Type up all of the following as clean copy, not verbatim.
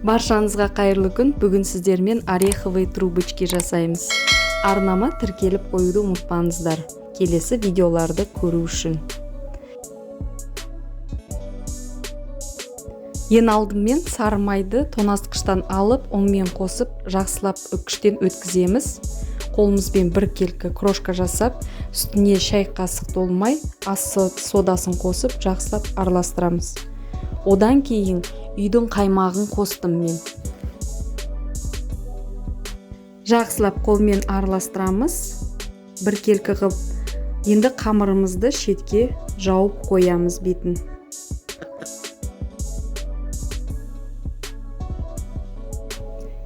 Баршаңызға қайырлы күн. Бүгін сіздермен ореховые трубочки жасаймыз. Арнама тіркеліп қоюды ұмытпаңыздар. Келесі видеоларды көру үшін. Ең алдымен сары майды тоңазытқыштан алып, ұнмен қосып, жақсылап үккіштен өткіземіз. Қолымызбен бір келкі крошка жасап, үстіне шай қасық толмай ас содасын қосып, жақсылап араластырамыз. Одан кейін үйдің қаймағын қостым мен. Жақсылап қолмен араластырамыз. Бір келкі қылып, енді қамырымызды шетке жауып қоямыз бетін.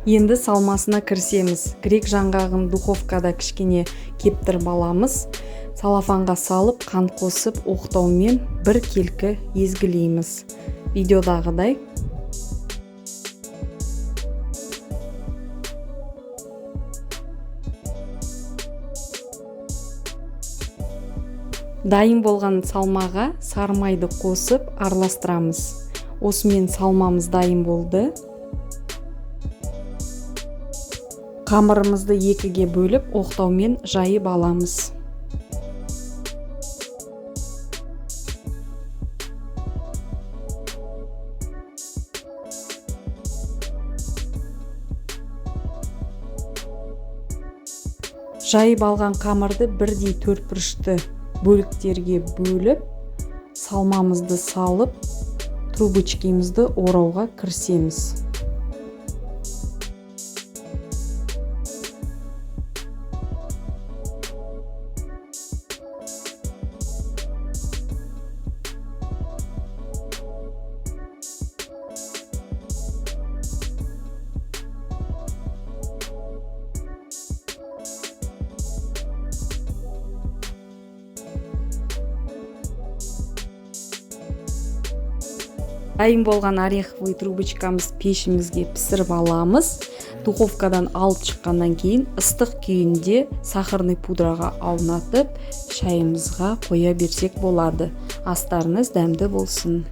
Енді салмасына кірісеміз. Грек жаңғағын духовкада кішкене кептіріп аламыз. Салафанға салып, қант қосып, оқтаумен бір келкі езгілейміз. Видеодағыдай. Дайын болған салмаға сары майды қосып араластырамыз. Осымен салмамыз дайын болды. Қамырымызды екіге бөліп, оқтаумен жайып аламыз. Жайып алған қамырды бірдей төртбұрышты бөліктерге бөліп, салмамызды салып, трубочкамызды орауға кірісеміз. Дайын болған ореховый трубочкамыз пешімізге пісіріп аламыз. Духовкадан алып шыққаннан кейін ыстық күйінде сахарный пудраға аунатып, шайымызға қоя берсек болады. Астарыңыз дәмді болсын.